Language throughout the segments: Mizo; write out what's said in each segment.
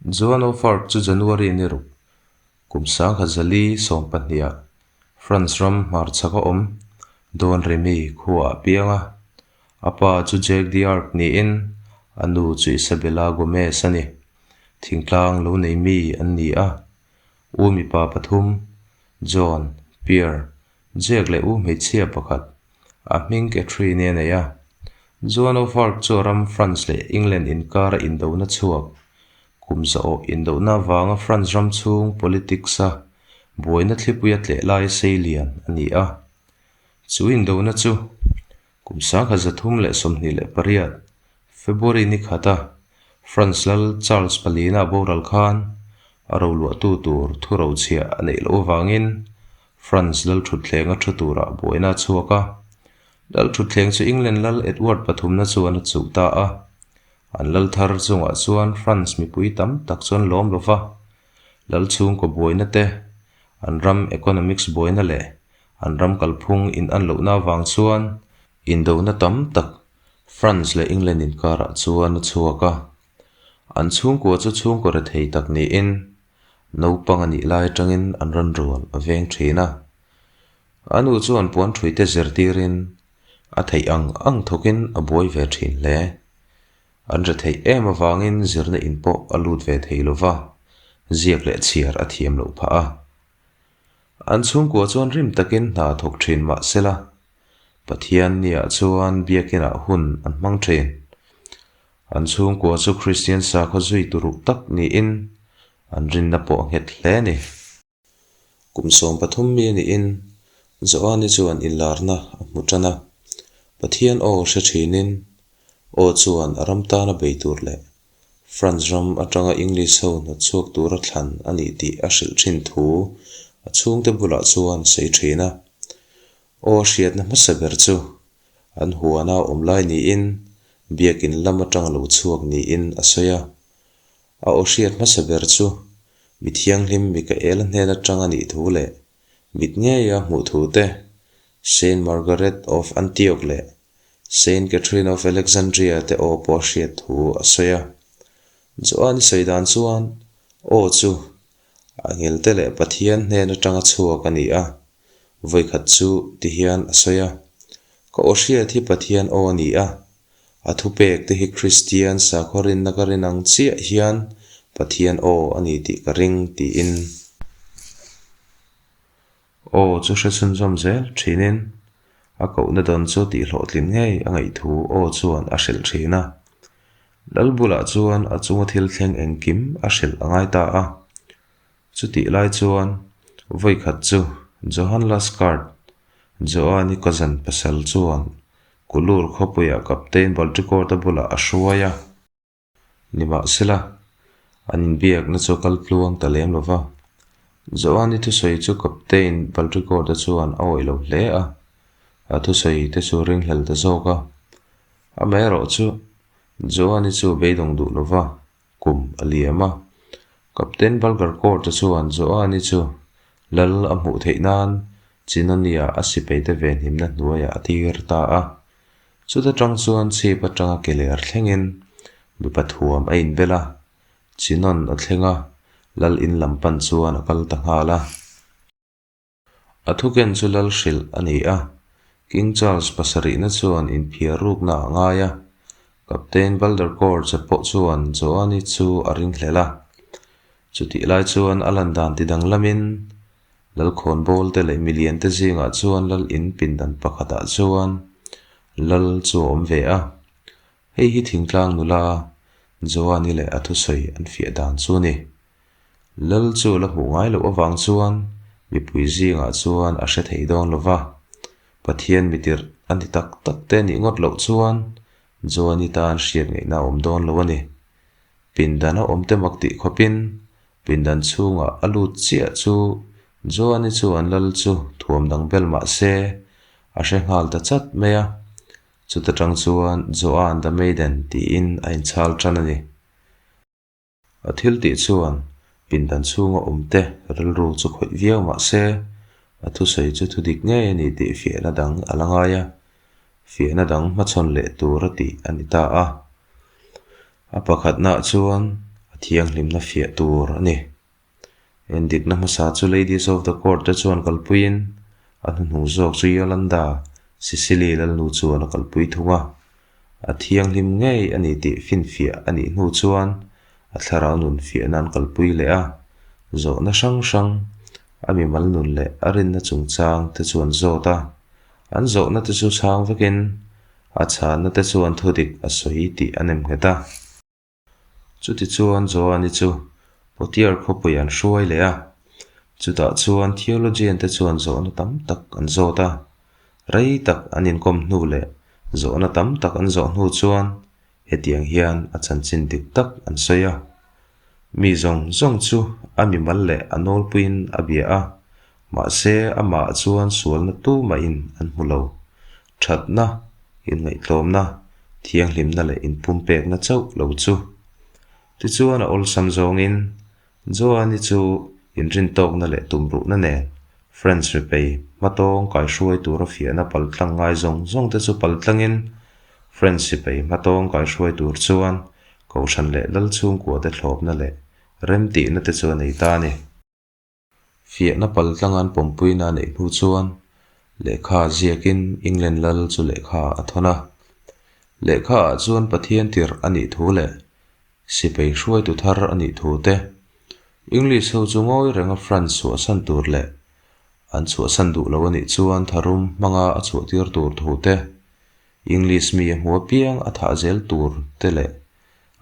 Joan of Arc chu January ni ruk, kum 1912 ah France ram hmarchhak a awm Don Remy khuaah a piang a. A pa chu Jacques d'Arc niin a nu chu Isabella Gomez a ni. Thingtlang lo nei mi an ni a. U mipa pathum, John, Pierre, Jack leh u hmeichhia pakhat, a hming Catherine-i a nei a. Joan of Arc chu a ram France leh England inkara indona chhuak. Kum zahawh indona avanga France ram chhung politics-a buaina thlipui a tleh lai sei lian a ni a. Chu indona chu kum 1328 February ni khata France lal Charles palina a boral khan a roluahtu tur thurochhiah a neih loh avangin France lal thutthleng a thu turah buaina a chhuak a. Lal thutthleng chu England lal Edward pathumna chuan a chuh ta a. An lal thar chungah chuan France mipui tam tak chuan lawm lo va. Lal chhungkaw buaina te, an ram economics buaina leh an ram kalphung in an lohna avang chuan indona tam tak France leh England inkarah chuan a chhuak a. An chhungkua chu chhungkaw rethei tak niin naupang a nih lai atangin an rawn rual a veng thin a. A nu chuan puanṭhuite zirtirin a theih ang ang thawkin a buai ve thin hle. An retheih em avangin zirna in pawh a lut ve thei lo va, ziak leh chhiar a thiam loh phah a. An chhungkua chuan rim takin hna thawk thin mah sela, Pathian niah chuan biakinah hun an hmang thin. An chhungkua chu Kristian sakhaw zui turuh tak niin an rinna pawh a nghet hle a ni. Kum 13 mi a niin Joani chuan inlarna a hmu tan a. Pathian aw hre thinin aw chuan a ram tana bei tur leh France ram atanga English ho hnawtchhuak tura thlan a ni tih a hrilh thin thu a chhungte bulah chuan sawi thin a. Aw hriatna hmasa ber chu an huana awm lai niin biakin lam atanga lo chhuak niin a sawi a. A aw hriat hmasa ber chu mi thianghlim Mikaela hnen atang a nih thu leh mit ngeia hmuh thu te, Saint Margaret of Antioch leh Saint Catherine of Alexandria te aw pawh a hriat thu a sawi a. Joani sawi dan chuan aw chu Angelte leh Pathian hnen atanga chhuak a ni a, vawikhat chu ti hian a sawi a, Ka aw hriat hi Pathian aw a ni a, a thupek te hi Kristian sakhaw rinna ka rin ang chiah hian Pathian aw a ni tih ka ring tiin. Aw chu hre chhunzawm zel thinin a kohna dawn chu tihhlawhtlin ngei a ngaih thu aw chuan a hrilh thin a. Lal bulah chuan a chunga thil thleng engkim a hrilh a ngai ta a. Chutih lai chuan vawikhat chu Johan Lascard, Joani cousin pasal chuan Kulur khawpuiah Captain Baltricourt-a bulah a hruai a. Nimahsela, an inbiakna chu a kal tluang ta lem lo va. Joani thusawi chu Captain Baltricourt-a chuan a awih lo hle a, a thusawi te chu ringhlel ta zawk a. Amaherawh chu Joani chu beidawng duh lo va, kum a liam a. Captain Balgarcourt-a chuan Joani chu lal a hmuh theih nan Chinonia a sipaite venhimna hnuaiah a tir ta a. Chuta tang chuan chhip atanga ke ler thlengin mipa thuam a inbel a, Chinon a thleng a, lal in lam pan chuan a kal ta nghal a. A thuken chu lal hrilh a ni a, King Charles pasarihna chuan inphiar rukna a ngai a, Captain Baldercourt-a pawh chuan Joani chu a ringhlel a. Chutih lai chuan a lan dan ti danglamin Lalkhawnbawl te leh milian te zingah chuan lal in pindan pakhatah chuan lal chu a awm ve a. Hei hi thingtlang nula Joani leh a thusawi an fiah dan chu a ni. Lal chu la hmuh ngai loh avang chuan mipui zingah chuan a hre thei dawn lo va, Pathian mitirh a ni tak tak te nih ngawt loh chuan Joani tan hriat ngaihna a awm dawn lo a ni. Pindan a awm te mak tih khawpin pindan chhungah a lut chiah chu Joani chuan lal chu thuam dang bel mah se a hre nghal ta chat mai a, chuta tang chuan Joan the Maiden tiin a inchhal tan a ni. A thil tih chuan pindan chhunga awmte rilru chu khawih viau mah se, a thusawi chu thudik ngei a ni tih fiahna dang a la ngai a, fiahna dang hmachhawn leh tur a tih a ni ta a. A pakhatnaah chuan a thianghlimna fiah tur a ni. Endikna hmasa chu Ladies of the Court te chuan kalpuiin a hnuhnung zawk chu Yolanda, Sicily lalnu chuan a kalpui thung a. A thianghlim ngei a ni tih finfiah a nih hnu chuan a thlarau nun fiahna an kalpui leh a, zawhna hrang hrang, a mimal nun leh a rinna chungchang te chu an zawt a. An zawhna te chu chhang vekin a chhanna te chuan thudik a sawi tih a nem nghet a. Chutichuan Joani chu Potiar khawpui an hruai leh a, chutah chuan theologian te chuan zawhna tam tak an zawt a. Rei tak an inkawm hnu leh zawhna tam tak an zawh hnu chuan hetiang hian a chanchin dik tak an sawi a. Mi zawng zawng chu a mimal leh a nawlpuiin a bia a, mahse amah chuan sualna tumahin an hmu lo. Thatna, inngaihtlawmna, thianghlimna leh inpumpekna chauh lo chu. Tichuan a awlsam zawngin Joani chu inrintawkna leh tumruhna nen French ripei hmatawng kaihruai tura fiahna paltlang ngai zawng zawng te chu paltlangin French sipei hmatawng kaihruai tur chuan Kohhran leh Lal chhungkua te thlawpna leh remtihna te chu a nei ta a ni. Fiahna paltlanga an pawmpuina a neih hnu chuan lehkha ziakin England lal chu lehkha a thawn a. Lehkha ah chuan Pathian tirh a nih thu leh sipai hruaitu thar a nih thu te, English ho chu ngawi renga France chhuahsan tur leh an chhuahsan duh lo a nih chuan tharum hmanga a chhuahtir tur thu te, English mi a hmu apiang a thah zel tur te leh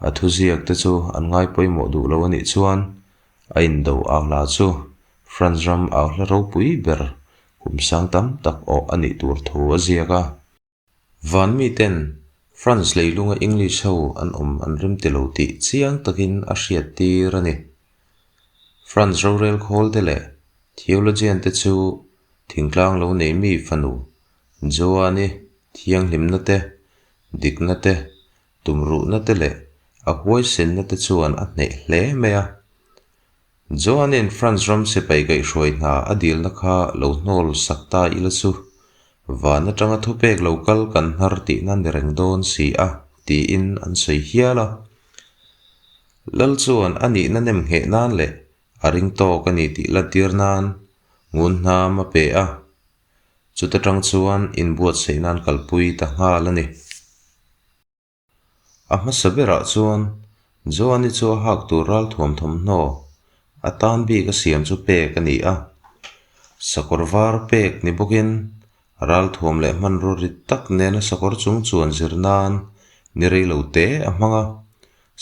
a thuziak te chu an ngai pawimawh duh lo a nih chuan A indo au hla chu France ram au hla ropui ber kum sang tam tak awh a nih tur thu a ziak a. Van miten France leilunga English ho an awm an rem ti lo tih chiang takin a hriat tir a ni. France rorel khawl te leh theologian te chu thingtlang lo nei mi fanu Joan-i thianghlimna te, dikna te, Tumruhna te leh a huaisenna te chuan a hneh hle mai a. Joanin France ram sipai kaihhruai hna a dilna kha lo hnawl sak ta ila chu van atanga thupek lo kal kan hnar tihna ni reng dawn si a tiin an sawi hial a. Lal chuan a nihna nem ngheh nan leh a ring tawk a ni tih lantir nan ngun hnam a pe a. Chuta tang chuan inbuatsaih nan kalpui ta nghal a ni. A hmasa berah chuan Joani chu a hak tur ral thuam thawmhnaw a tan bik a siam chu pek a ni a. Sakawr var pek ni bawkin ral thuam leh hmanraw rit tak nena sakawr chung chuan zir nan ni rei lo te a hmang a.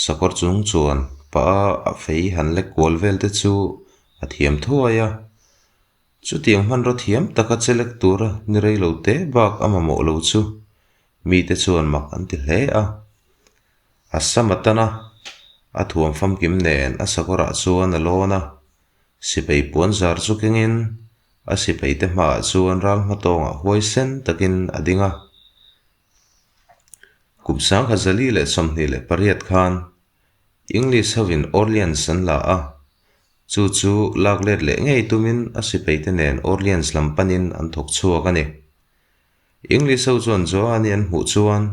Sakawr chung chuan pah a fei han lek kual vel te chu a thiam thuai a. Chutiang hmanraw thiam taka chelek tura ni rei lo te bak a mamawh lo chu mite chuan mak an ti hle a. A sam a tan a, a thuam famkim nen a sakawrah chuan a lawn a, sipai puan zar chu kengin a sipaite hmaah chuan ral hmatawngah huaisen takin a ding a. Kum 1928 khan English hovin Orleans an la a, Chu chu lak let leh ngei tumin a sipaite nen Orleans lam panin an thawk chhuak a ni. English ho chuan Joani an hmuh chuan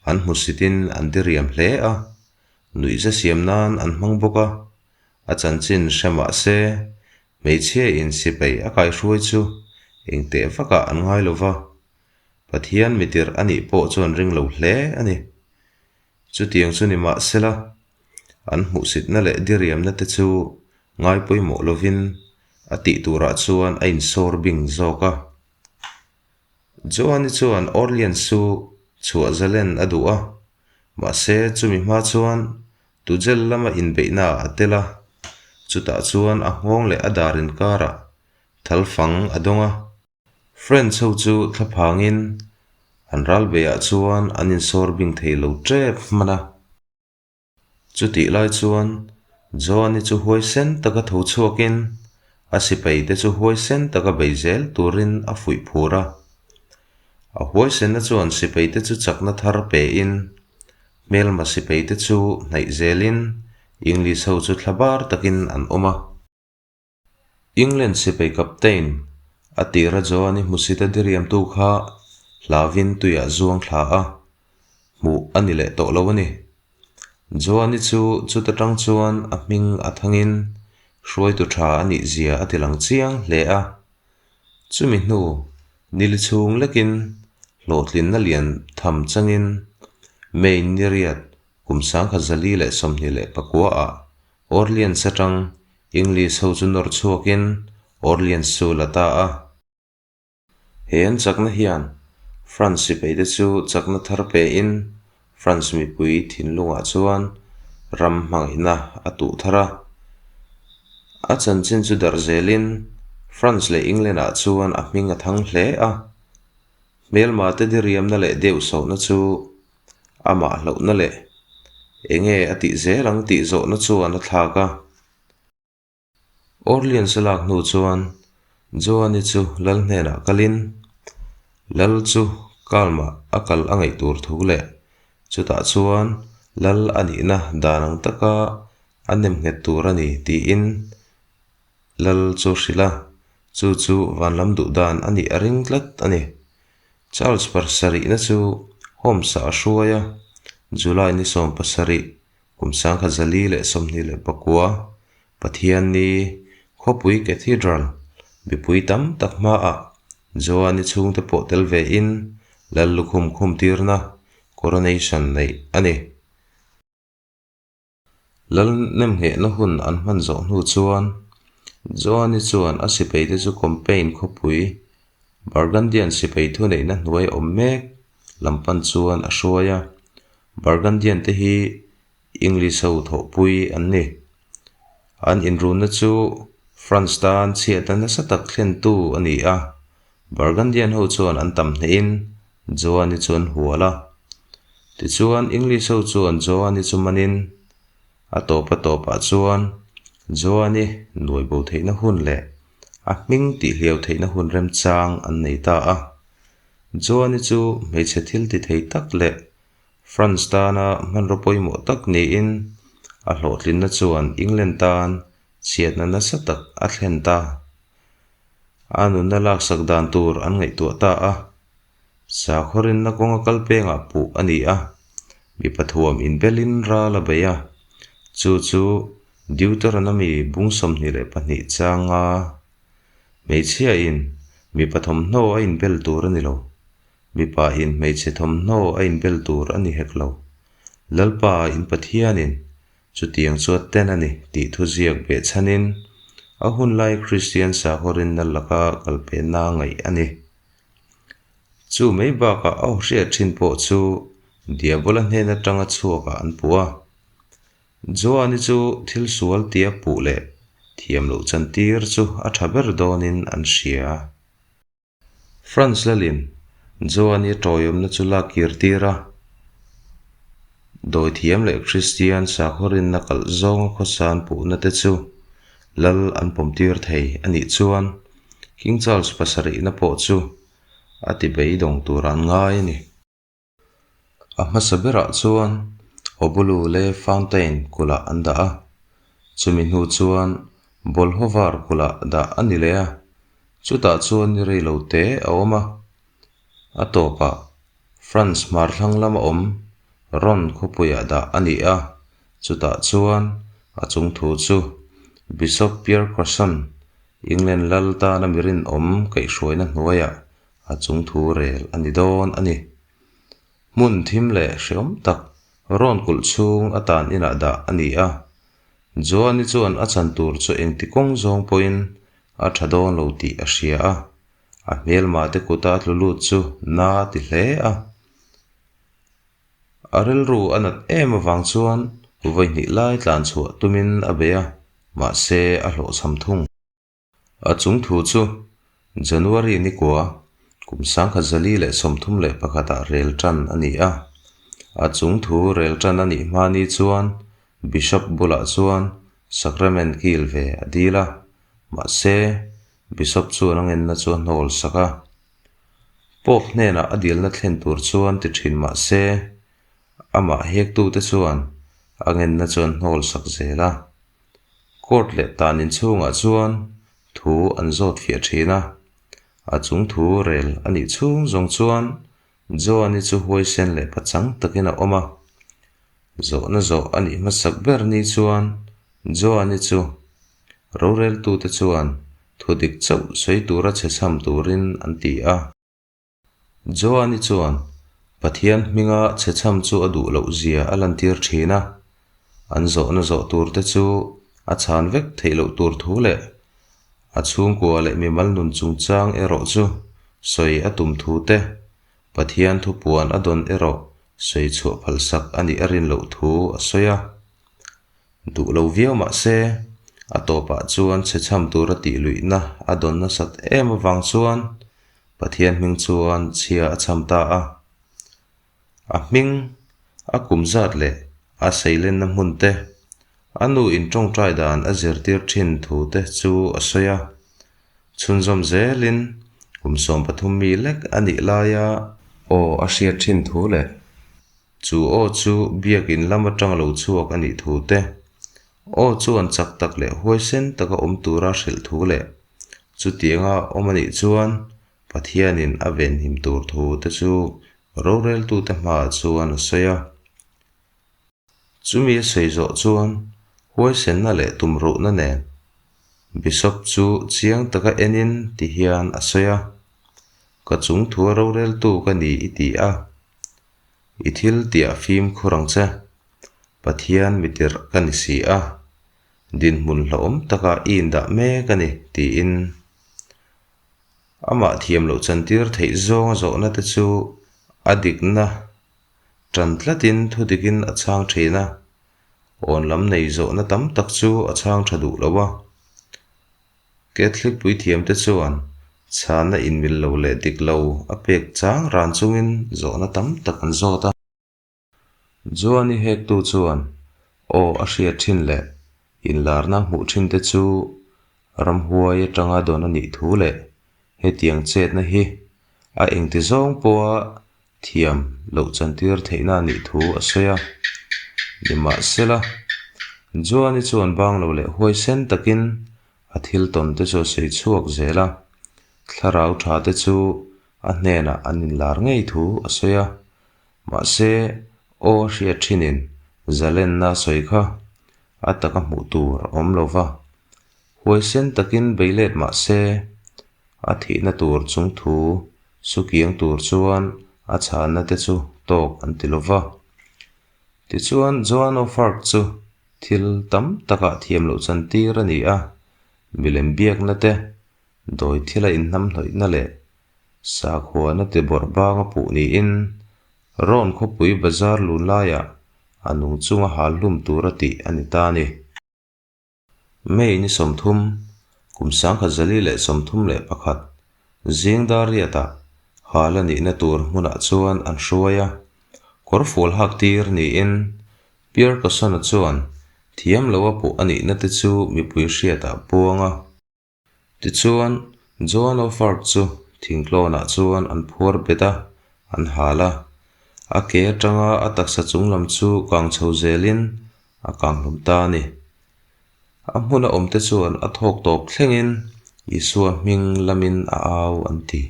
an hmusitin an diriam hle a, nuihza siam nan an hmang bawk a, a chanchin hre mah se hmeichhia in sipai a kaihruai chu engteh vakah an ngai lo va, Pathian mitirh a nih pawh chuan ring lo hle a ni. Chutiang chu ni mah sela, an hmuhsitna leh diriamna te chu ngai pawimawh lovin a tih turah chuan a insawr bing zawk a. Joani chuan Orleans chu chhuah zalen a duh a, mahse chumi hma chuan Tujel lama inbeihna ah a tel a, chutah chuan a nghawng leh a dar inkarah thalfang a dawng a. French ho chu thlaphangin an ralbeiah chuan an insawr bing thei lo tep hman a. Chutih lai chuan Joani chu huaisen taka tho chhuakin a sipaite chu huaisen taka bei zel turin a fuih phur a. A huaisenna chuan sipaite chu chakna thar pein hmelma sipaite chu hnaih zelin English ho chu thlabar takin an awm a. England sipai captain a tira Joani hmusita diriamtu kha hlavin tuiah zuang thla a, hmuh a ni leh tawh lo a ni. Joani chu chuta tang chuan a hming a thangin hruaitu tha a nih zia a tilang chiang hle a. Chumi hnu nili chhung lekin hlawhtlinna lian tham changin May ni riat kum 1924 ah Orleans atang English ho chu nawr chhuakin Orleans chu la ta a. He an chakna hian France sipaite chu chakna thar pein France mipui thinlungah chuan ram hmangaihna a tuh thar a. A chanchin chu darh zelin France leh England-ah chuan a hming a thang hle a. Hmelmate diriamna leh deuhsawhna chu amah hlauhna leh enge a tih zel ang tih zawhna chuan a thlak a. Orleans a lak hnu chuan Joani chu lal hnenah kalin lal chu Kalmah a kal a ngaih tur thu leh chutah chuan lal a nihna dan ang taka a nem nghet tur a ni tiin lal chu hrilh a, chu chu vanlam duh dan a nih a ring tlat a ni. Charles pasarihna chu Homes-ah a hruai a, July ni 17, Kum 1929, Pathianni, khawpui Cathedral, mipui tam tak hmaah Joani chhungte pawh tel vein Lal lukhum khumtirna, coronation, neih a ni. Lal nemnghehna hun an hman zawh hnu chuan Joani chuan a sipaite chu Compiègne khawpui Burgundian sipai thuneihna hnuai awm mek lam pan chuan a hruai a. Burgundian te hi English ho thawhpui an ni. An inrunna chu France tan chhiatna nasa tak thlentu a ni a, Burgundian ho chuan an tam hnehin Joan-i chu an hual a. Tichuan English ho chuan Joan-i chu manin a tawp a tawpah chuan Joan-i nuai bo theihna hun leh a hming tihhliau theihna hun remchang an nei ta a. Joan-i chu hmeichhe thil ti thei tak leh France tana hmanraw pawimawh tak niin a hlawhtlinna chuan England tan chhiatna nasa tak a thlen ta. A nunna laksak dan tur an ngaihtuah ta a, sakhaw rinna kawnga kal pengah puh a ni a, mi pathuam inbelin ral a bei a, chu chu Deuteronomy bung 22 changa hmeichhiain mipa thawmhnaw a inbel tur a ni lo, mipa in hmeichhe thawmhnaw a inbel tur a ni hek lo. Lalpa in Pathianin Chutiang chu a ten a ni tih thuziak behchhanin a hunlai Kristian sakhaw rinna laka kalpenna ngaih a ni. Chu mai bakah a hriat thin pawh chu Diabola hnen atanga chhuakah an puh a. Joani chu thil sual tia puh leh thiam loh chantir chu a tha ber dawnin an hria. France lalin Joani a tawiawmna chu lak kir tir a, dawithiam leh Kristian sakhaw rinna kalh zawnga khawsan puhna te chu lal an pawm tir thei a nih chuan King Charles pasarihna pawh chu a ti beidawng tur an ngai a ni. A hmasa berah chuan Obulu leh Fountain kulh ah an dah a, chumi hnu chuan Bolhovar kulh ah dah a ni leh a, chutah chuan ni rei lo te a awm a. A tawpah France hmar thlang lama awm Ron khawpuiah dah a ni a, chutah chuan a chung thu chu Bishop Pierre Crossan, England lal tana mi rinawm kaihhruaina hnuaiah a chung thu rel a ni dawn a ni. Hmun thim leh hreawm tak rawn kulh chhung atan inah dah a ni a. Joani chuan a chan tur chu engti kawng zawng pawhin a tha dawn lo tih a hria a, a hmelma te kuta a tlu lut chu na a ti hle a. A rilru a nat em avang chuan vawi hnih lai tlan chhuah tumin a bei a, mahse a hlawhchham thung. A chung thu chu January ni kua kum 1931 ah rel tan a ni a. A chung thu rel tan a nih hma ni chuan Bishop bulah chuan Sacrament kil ve a dil a, mahse Bishop chuan a ngenna chu a hnawl sak a. Pope hnenah a dilna thlen tur chuan ti thin mahse amah hektute chuan a ngenna chu an hnawl sak zel a. Court leh tan inchhungah chuan thu an zawt fiah thin a, a chung thu rel a nih chhung zawng chuan Joani chu huaisen leh pachang takin a awm a. Zawhna zawh a nih hmasak ber ni chuan Joani chu roreltute chuan thudik chauh sawi tura chhechham turin an ti a. Joani chuan Pathian hminga chhechham chu a duh loh zia a lantir thin a, an zawhna zawh turte chu a chhan vek theih loh tur thu leh a chhungkua leh mimal nun chungchang erawh chu sawi a tum thu te Pathian thupuan a dawn erawh sawi chhuah phalsak a nih a rin loh thu a sawi a. Duh lo viau mah se, a tawpah chuan chhechham tura tih luihna a dawn nasat em avang chuan Pathian hming chuan chhia a chham ta a. A hming, a kum zat leh a seilenna hmun te, a nu in tawngtai dan a zirtir thin thu te chu a sawi a. Chhunzawm zelin kum 13 mi lek a nih laia aw a hriat thin thu leh chu aw chu biakin lam atang lo chhuak a nih thu te, aw chuan chak tak leh huaisen taka awm tura hrilh thu leh chutianga awm a nih chuan Pathianin a venhim tur thu te chu roreltute hmaah chuan a sawi a. Chumi a sawi zawh chuan huaisenna leh tumruhna nen Bishop chu chiang taka enin ti hian a sawi a, Ka chung thua roreltu ka ni i ti a, i thil tiah fimkhur ang che, Pathian mitirh ka ni si a, dinhmun hlauhawm takah i indah mek a ni tiin amah thiam loh chantir theih zawnga zawhna te chu a dikna Ṭan tlatin thu dikin a chhang ṭhin a, awn lam nei zawhna tam tak chu a chhang ṭha duh lo a. Catholic puithiamte chuan chhanna inmil lo leh dik lo a pek chang ran chungin zawhna tam tak an zawt a. Joani hektu chuan aw a hriat ṭhin leh inlarna hmuh ṭhinte chu ramhuai aṭanga dawn a nih thu leh hetiang chetna hi a engti zawng pawha thiam loh chantir theihna a nih thu a sawi a. Nimahsela, Joani chuan bang lo leh huaisen takin a thil tawn te chu a sawi chhuak zel a, thlarau tha te chu a hnenah an inlar ngei thu a sawi a. Mahse, aw a hriat thinin zalenna a sawi kha a taka hmuh tur a awm lo va. Huaisen takin bei let mah se, a thihna tur chung thu sukiang tur chuan a chhanna te chu tawk an ti lo va. Tichuan, Joan of Arc chu thil tam takah thiam loh chantir a ni a, milem biakna te, dawi thila inhnamhnawihna leh sakhuana ti bawrh banga puh niin Rawn khawpui bazar lun laiah a nung chunga hal hlum tura tih a ni ta a ni. May ni 30, kum 1031, zing dar riatah hal a nihna tur hmunah chuan an hruai a, kawrfual hak tir niin Pierre Cosson-a chuan thiam lo a puh a nihna te chu mipui hriatah a puang a. Tichuan, Joan of Arc chu thingtlawnah chuan an phuar bet a, an hal a. A ke atanga a taksa chunglam chu kang chho zelin a kang hlawm ta a ni. A hmuna awmte chuan a thawk tawp thlengin Isua hming lamin a au an ti.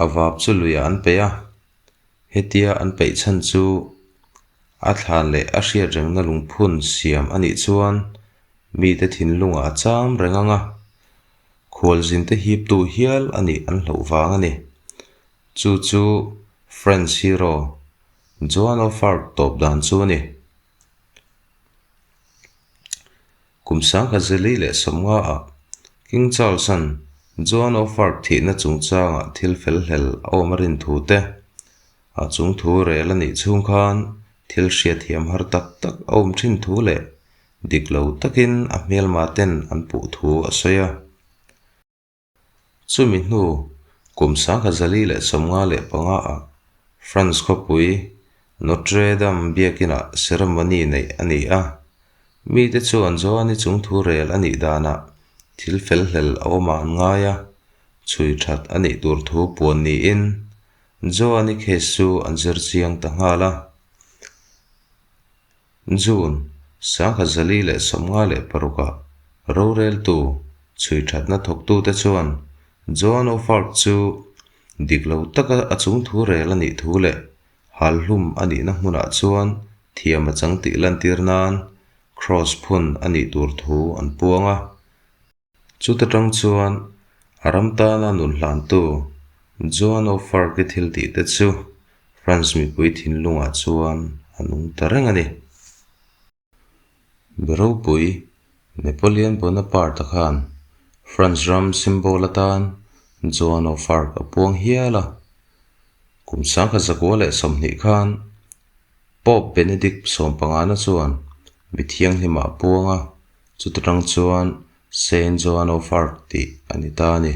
A vap chu luiah an peih a, hetia an peih chhan chu a thlan leh a hriat rengna lungphun siam a nih chuan mite thinlungah a cham reng ang a, khualzinte hiptu hial a nih an hlauh vang a ni. Chu chu French hero Joan of Arc tawp dan chu a ni. Kum 1050 ah King Charles-a'n Joan of Arc thihna chungchangah thil fel hlel a awm a rin thu te, a chung thu rel a nih chhung khan thil hriatthiam har tak tak a awm thin thu leh dik lo takin a hmelma ten an puh thu a sawi a. Chumi hnu kum 1055 ah France khawpui Notre Dame biakinah ceremony neih a ni a. Mite chuan Joani chung thu rel a nih danah thil fel hlel a awm ah an ngai a, chhui that a nih tur thu puan niin Joani case chu an zir chiang ta nghal a. June, 1056 ah roreltu chhui thatna thawktute chuan Joan of Arc chu dik lo taka a chung thu rel a nih thu leh hal hlum a nihna hmunah chuan thiam a chang tih lantir nan Kraws phun a nih tur thu an puang a. Chuta tang chuan a ram tana nun hlantu Joan of Arc-i thil tih te chu France mipui thinlungah chuan a nung ta reng a ni. Mi ropui Napoleon Bonaparte-a khan France ram symbol atan Joan of Arc a puang hial a. Kum 1920 leh 20 khan Pope Benedict sawmpangana chuan mi thianghlimah a puang a, chuta tang chuan Saint Joan of Arc tih a ni ta a ni.